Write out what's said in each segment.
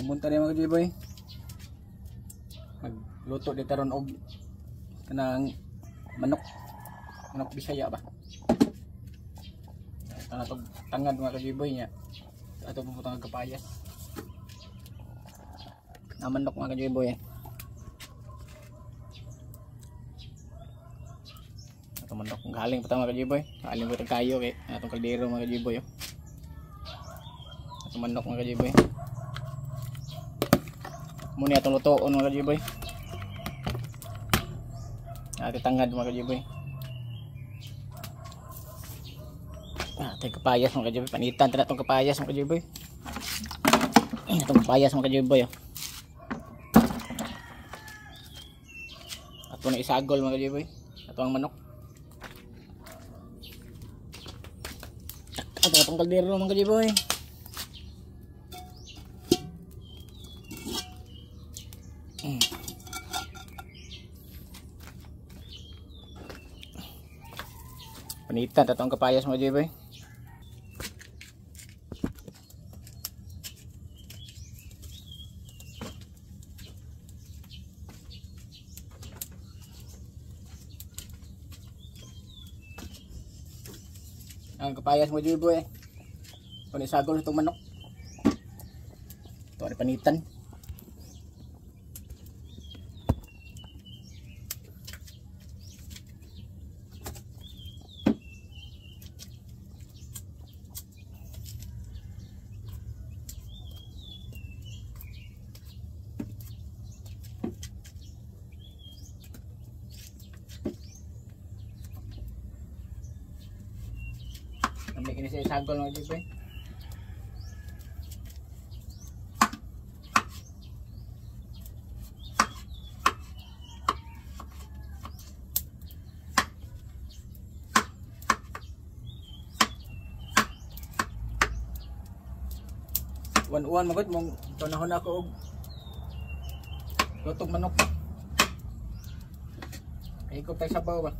Munta rin mga kajiboy. Magluto dito ron og kanang manok. Manok Bisaya ba? Tanatog tangad mga kajiboy niya. Ato puputang kapayas. Na manok mga kajiboy. Ato manok galing pa ta mga kajiboy. Galing pa kayo kay atong kaldero mga kajiboy. Ato manok mga kajiboy. Muna itong lutoon mga kajiboy. Ate tangad mga kajiboy. Ate kapayas mga kajiboy. Panitan tira itong kapayas mga kajiboy. Itong kapayas mga kajiboy. Ato na isagol mga kajiboy. Ato ang manok. Ato itong kaldero mga kajiboy. Panitan tatong kapayas mga kajiboy. Ang kapayas mga kajiboy. Panisagol itong manok. Ito ay panitan. Kami kini sa isagol mga kajiboy. Uwan-uwan magod mong panahon ako og lutong manok. Ikot tayo sabaw ba?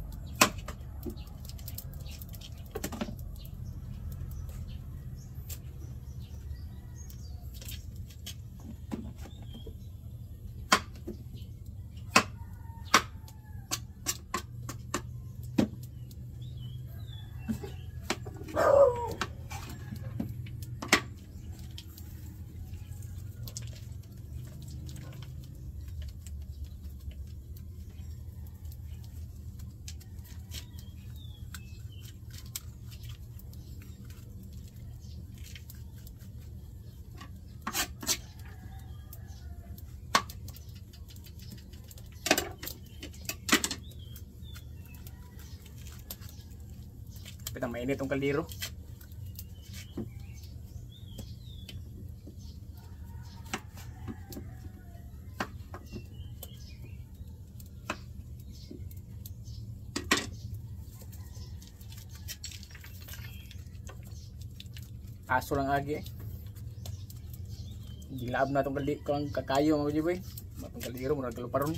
Pitang mainit tong kaldero. Aso lang agi. Gilaab na tong kaldero kang kakayo mga kajiboy. Matong kaldero murag kaluparon.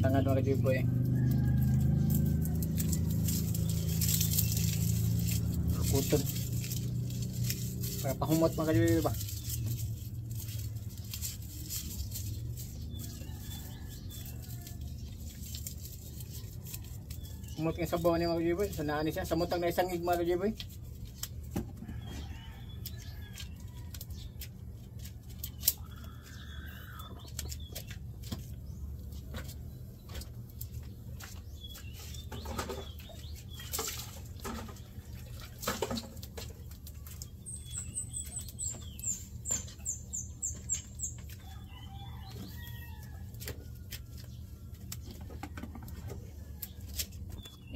Tangad mga kajiboy. Kuton. Para pahumot mga kajiboy ba? Humot ng sabaw niya mga kajiboy. Sanaan niya siya. Samutang na isang mga kajiboy.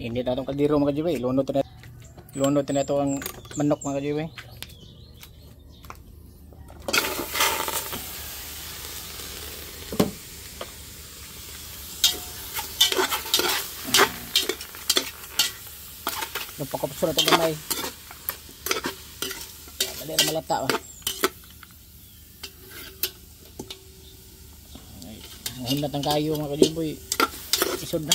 Init na itong kaldero mga kajiboy. Lunod na ito ang manok mga kajiboy. Napakopso na itong gamay. Dali na malata. Oh. Muhunat ang kayo mga kajuboy. Isod na.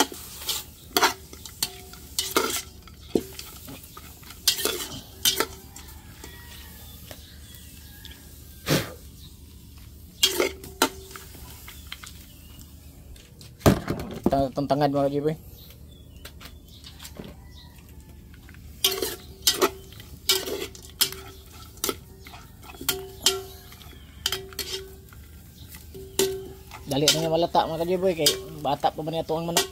Itong tangad mga kajuboy. Dali na nga malata mga kajuboy kay bata pa man niya ang manok.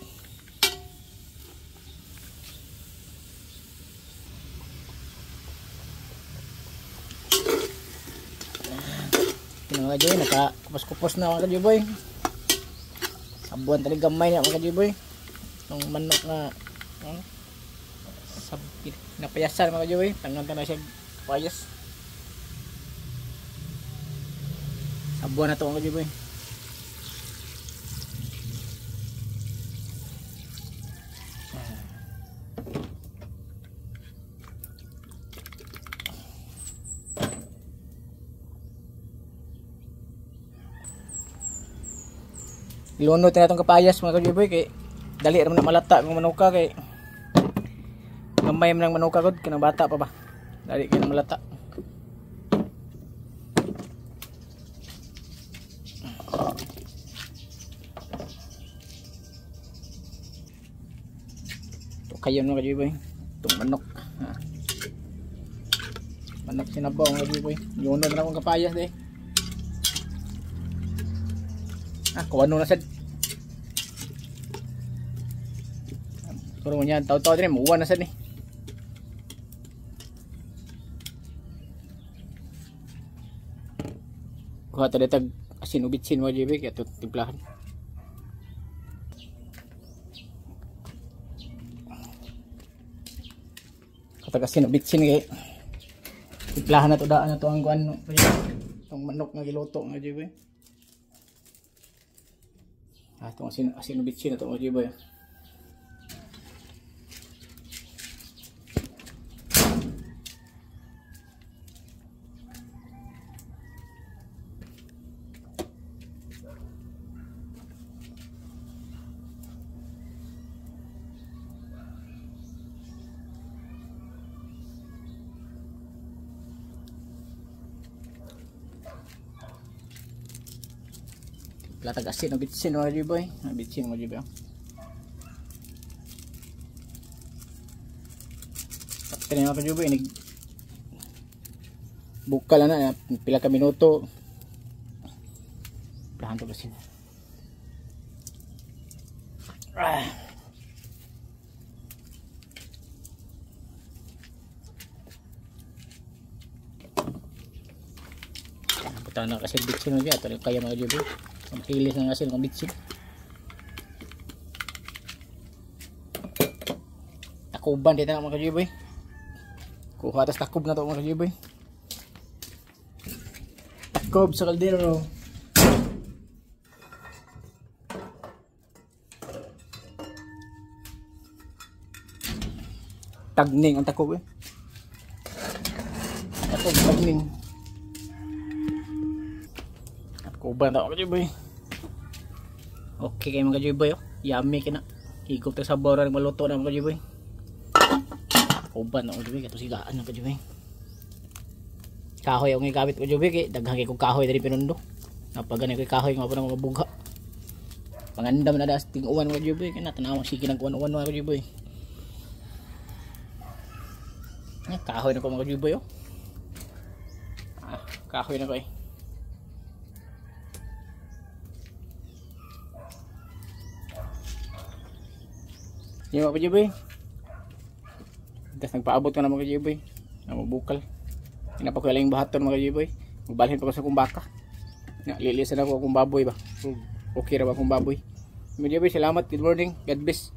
Ito mga kajuboy, nakakupos-kupos na mga kajuboy. Sabuan talaga gamay na mga kajuboy. Itong manok na napayasan mga kajuboy. Tangan na siya payas. Sabuan na ito mga kajuboy. Ilunod na itong kapayas mga kajuboy kay dali ra man malata kung manuka kay gamay man ang manuka gud kanang bata pa ba. Dali kay malata. Ito kayo mga kajuboy. Itong manok. Ha. Manok sinabaw mga kajuboy. Ilunod na akong kapayas eh. Ah, kuano na sad. Pero niyan, taw-taw din, muwan na sad ni. Kuha ta ditag asin ug bitsin mga jibi kay ato timplahan. Katag asin ug bitsin kay timplahan na to daan na to ang kuan tong manok nga giluto mga jibi. Ah, itong asin bitsin na ito mga jiboy. Platag asin o bitsin mga jiboy. Bitsin mga jiboy. Kaya mga jiboy, bukal na pila ka minuto. Plahan to asin. Ah. Buta na kasi bitsin mga jiboy. Kaya mga jiboy. Ang hilis ng asin ng bitsin. Takuban dito na mga kajiboy. Kuha tas takob na to mga kajiboy. Takob sa kaldero. Tagning ang takob eh. Takob, tagning. Takuban na to mga kajiboy. Okay kayo mga kajiboy, oh. Yummy kina. Higop ta sa bora maluto na mga kajiboy. Uban na mga kajiboy, kato sigaan na kajiboy. Kahoy ang gigamit ko kajiboy kay daghan kay kog kahoy diri pinundo. Napagani kay kahoy nga pa mga bugha. Pangandam na das ting-uwan mga kajiboy kina tanaw sige nag uwan-uwan mga kajiboy. Kahoy na ko mga kajiboy, oh. Ah, kahoy na ko eh. Yung mga kajiboy. Tapos nagpaabot ko na mga kajiboy. Namabukal. Hindi pa ko yung bahaton mga kajiboy. Magbalhin pa ko sa akong baka. Lilisan ako akong baboy ba. Okay ra ba akong baboy. Mga kajiboy, salamat. Good morning. God bless.